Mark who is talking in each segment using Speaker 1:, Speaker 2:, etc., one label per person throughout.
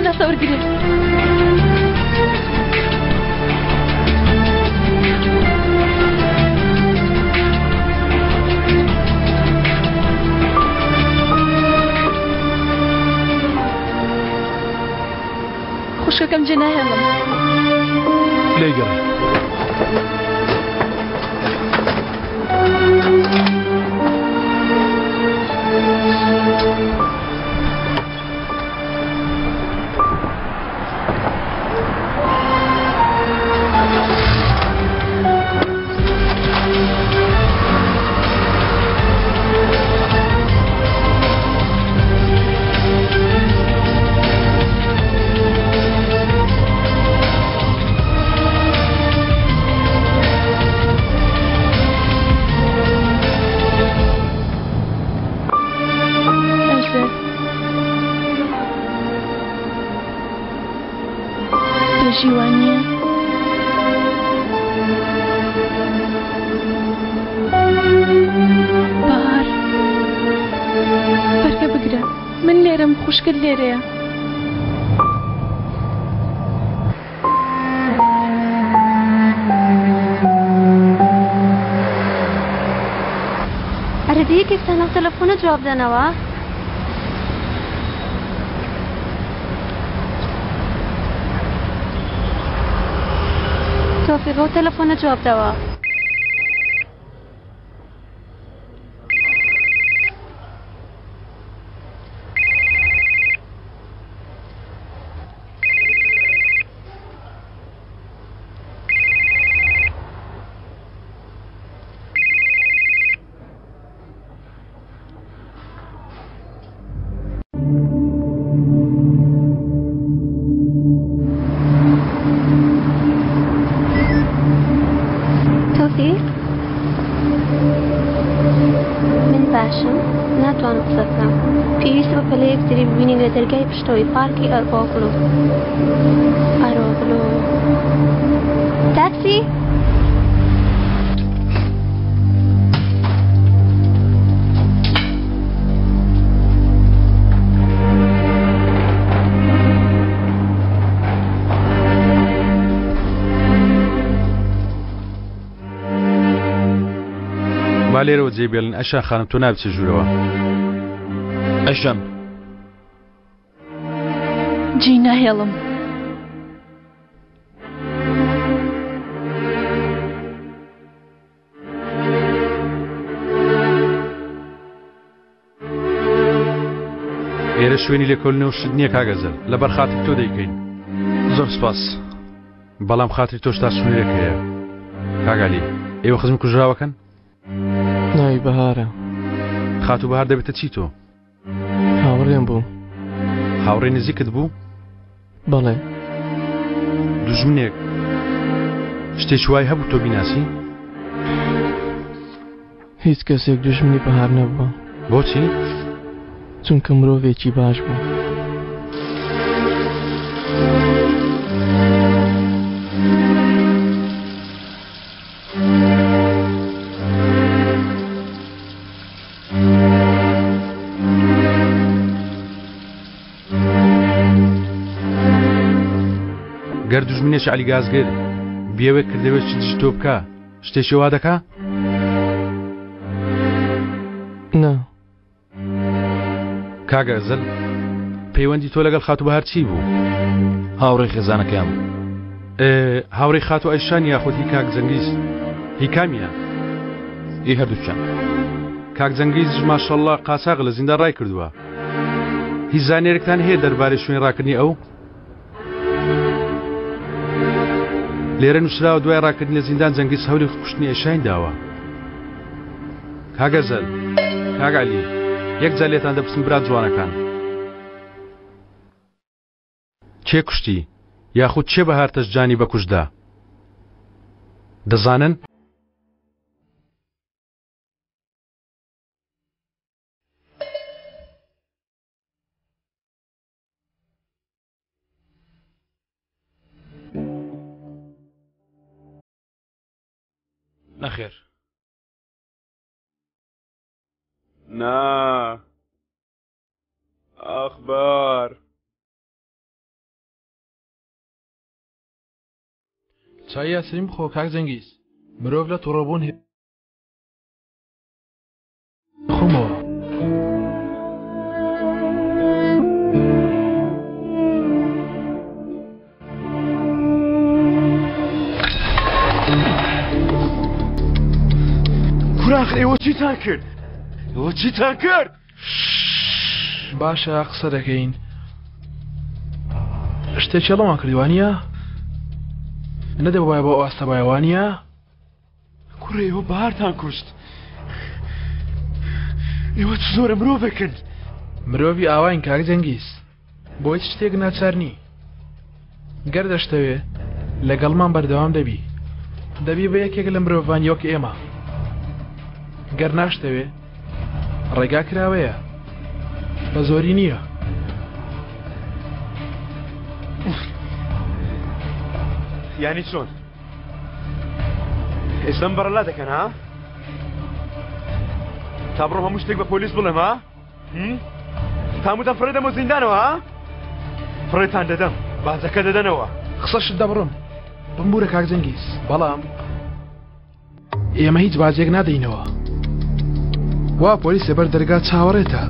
Speaker 1: هەناسە وەرگرێ. خوشکەکەم جێ ناهێڵم.
Speaker 2: لێی گەڕێ.
Speaker 1: ئەزەر دەژی وانییە؟ بەهار بەرگە بگرە من لێرەم خوشکت لێرەیە.
Speaker 3: ئەرێ دە یەکێکتان ئەو تەلەفۆنە جواب دەنەوە؟ تۆفیق ئەو تەلەفۆنە جواب دەوە. تۆفیق من باشم ناتوانم قسە بکەم پێویستە بە پەلە یەکتری ببینین لە دەرگای پشتەوەی پارکی ئەرۆغلو ئەرۆغلو تاکسی
Speaker 2: با لێرەوە جێ بێڵن ئەشان خانم تۆ نابچە ژوورەوە ئەشان
Speaker 1: جێی ناهێڵم.
Speaker 2: ئێرە شوێنی لێکۆلنەوە شت نییە کاگەزل لەبەر خاتری تۆ دەیکەین زۆر سپاس بەڵام خاتری تۆش تا سنوورێک هەیە کاگالی ئێوە خزمی کوژراوەکەن
Speaker 4: ناوی بەهارە
Speaker 2: خاتوو بەهار دەبێتە چی تۆ
Speaker 4: هاوڕێم بوو.
Speaker 2: هاوڕێی نزیکت بوو؟
Speaker 4: بەڵێ.
Speaker 2: دوژمنێک شتێکی وای هەبوو تۆ بیناسی؟
Speaker 4: هیچ کەسێک دوژمنی بەهار نەبووە.
Speaker 2: بۆچی؟
Speaker 4: چونکە مرۆڤێکی باش بوو.
Speaker 2: گەر دوژمنێکی عەلی گازگر بیەوێت کردەوێکی دژی تۆ بکا شتێکی وا دەکا؟
Speaker 4: نا.
Speaker 2: کاک ئەزەل پەیوەندی تۆ لەگەڵ خاتوو بەهار چی بوو؟
Speaker 5: هاوڕێی خێزانەکەیان بوو.
Speaker 2: هاوڕێی خاتوو ئەیشان یاخود هی کاک جەنگیز؟ هی کامیان؟
Speaker 5: ئی هەردووکیان.
Speaker 2: کاک جەنگیزیش ماشەڵڵا قاچاغ لە زیندان ڕای کردووە. هیچ زانیارێکتان هەیە دەربارەی شوێنی ڕاکردنی ئەو؟ لێرە نووسراوە دوای ڕاکردنی لە زیندان جەنگیز هەولی کوشتنی ئەیشانی داوە. کاک ئەزەل، کاک عەلی، یەک جار لێتان دەپرسم برا جوانەکان. کێ کوشتی یاخود کێ بەهار تەشجانی بەکوشت دا؟ دەزانن؟
Speaker 5: نەخێر.
Speaker 2: نا. ئاخ بار. چای یاسمین بخۆ کاک جەنگیز. مرۆڤ لە توڕەبوون خۆمەوە.
Speaker 6: کوراخ ئێوە چیتان کرد؟ ئێوە چیتان کرد؟
Speaker 2: باشە قسە دەکەین شتێکی هەڵەمان کردی وانە؟ نەدەبوایە بۆ ئاستە بایە وانە؟
Speaker 6: کوڕێ ئێوە بەهارتان کوشت ئێوە چ زۆرە مرۆڤێکن
Speaker 2: مرۆڤی ئاواین کاک جەنگیز بۆ هیچ شتێک ناچار نی گەر دەشتەوێ لەگەڵمان بەردەوام دەبی دەبی بە یەکێک لە مرۆڤانی وەک ئێمە گەر ناشتەوێ ڕێگا کراوەیە بە زۆری نییە.
Speaker 6: یانی چۆن؟ ئێستا من بەڕەلا دەکەن ها؟ تا بڕۆم هەموو شتێک بە پۆلیس بڵێم ها؟ تاموتان فڕێ دەمە زیندانەوە ها؟ فڕێتان دەدەم باجەکە دەدەنەوە.
Speaker 2: قسەشت دەبڕم بمبورە کاک جەنگیز بەڵام ئێمە هیچ باجێک نادەینەوە وا پۆلیس لەبەر دەرگا چاوەڕێتە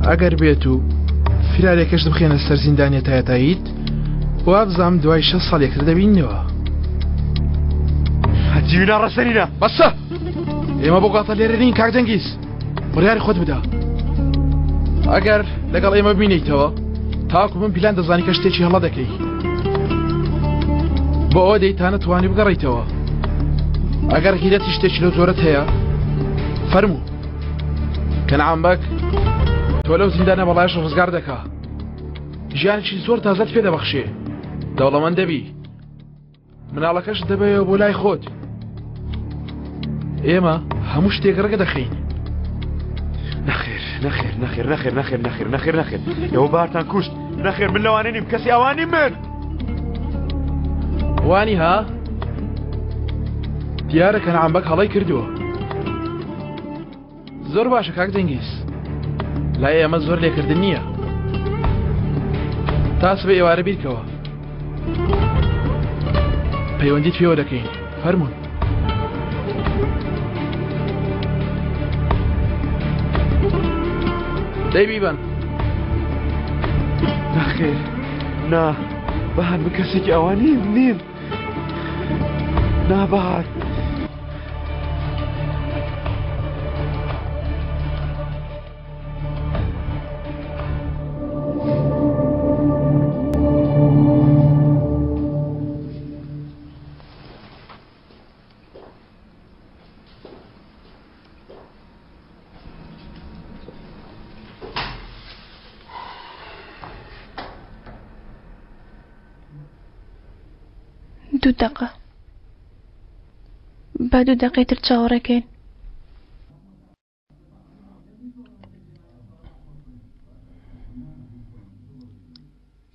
Speaker 2: ئەگەر بێت و فیرارێکەشت بخێنە سەر زیندانیە تایەتاییت وابزانم دوای شەست ساڵ یەکتر دەبینەوە.
Speaker 6: هەتیوی ناڕەسەنینە.
Speaker 2: بەسە ئێمە بۆ گاڵتە لێرە نین کاک جەنگیز بڕیاری خۆت بدە ئەگەر لەگەڵ ئێمە بمینیتەوە تاکو من پیلان دەزانی کە شتێکی هەڵە دەکەی بۆ ئەوە دەی تا نەتوانی بگەڕیتەوە ئەگەر غیرەتی شتێکی لەو جۆرەت هەیە فەرموو کەنعان بەگ تۆ لەو زیندانە بەڵایش ڕزگار دەکا ژیانێکی زۆر تازەت پێ دەبەخشێ دەوڵەمەند دەبی مناڵەکەشت دەبەیەوە بۆ لای خۆت ئێمە هەموو شتێک ڕێگە دەخەین
Speaker 6: نەخێر نەخێر نەخێر نەخێر نەخێر نەخێر نەخێر نەخێر ئێوە بارتان کوشت نەخێر من لەوانە نیم کەسی ئەوانی من
Speaker 2: وانی ها دیارە کەنعان بەگ هەڵەی کردووە زۆر باشە کاک جەنگیز لای ئێمە زۆر لێکردن نییە تا سبەی ئێوارە بیرکەوە پەیوەندیت پێوە دەکەین فەرمونون دەی بیبەن
Speaker 6: نەخێر نا بەهار من کەسێکی ئەوە نیم نیم نا بەهار
Speaker 1: دوو دەقە با دوو دەقەی تر چاوەڕێکەین.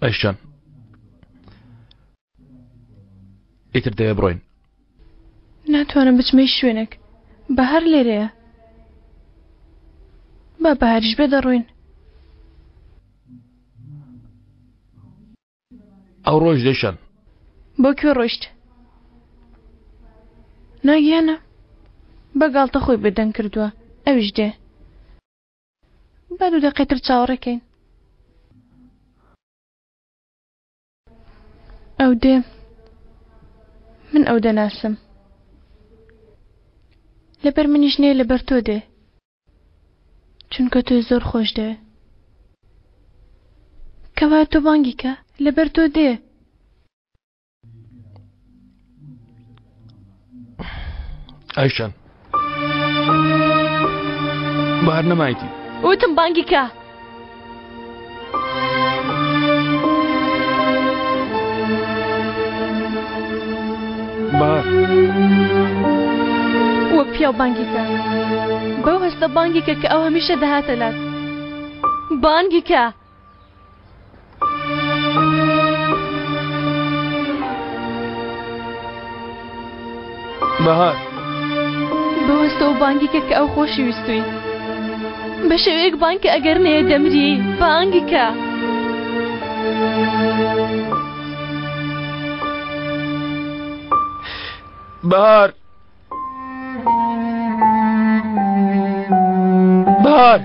Speaker 5: ئەیشان ئیتر دەوێ بڕۆین.
Speaker 1: ناتوانم بچمە هیچ شوێنێک بەهار لێرەیە با بەهاریش بێ دەڕۆین.
Speaker 5: ئەو ڕۆیشت دەیشان.
Speaker 1: بۆ کوێ ڕۆیشت؟ نا گیانە بە گاڵتە خۆی بێدەنگ کردووە ئەویش دێ. با دوو دەقەی تر چاوەڕێ کەین. ئەو دێ من ئەو دەناسم. لەبەر منیش نییە لەبەر تۆ دێ. چونکە تۆی زۆر خۆش دەوێ. کەوا تۆ بانگی کە لەبەر تۆ دێ.
Speaker 5: ئایشان بەهار نەمایتی.
Speaker 1: وتم بانگی کە.
Speaker 5: بەهار.
Speaker 1: وەک پیاو بانگی کە. بەو هەستە بانگی کە کە ئەو هەمیشە دەهاتە لات. بانگی کە.
Speaker 5: بەهار.
Speaker 1: بەوەستەوە بانگی کە کە ئەو خۆشی ویستووی. بە شێوەیەک بانگ کە ئەگەر نەیە دەمری. بانگی کە.
Speaker 5: بەهار. بەهار.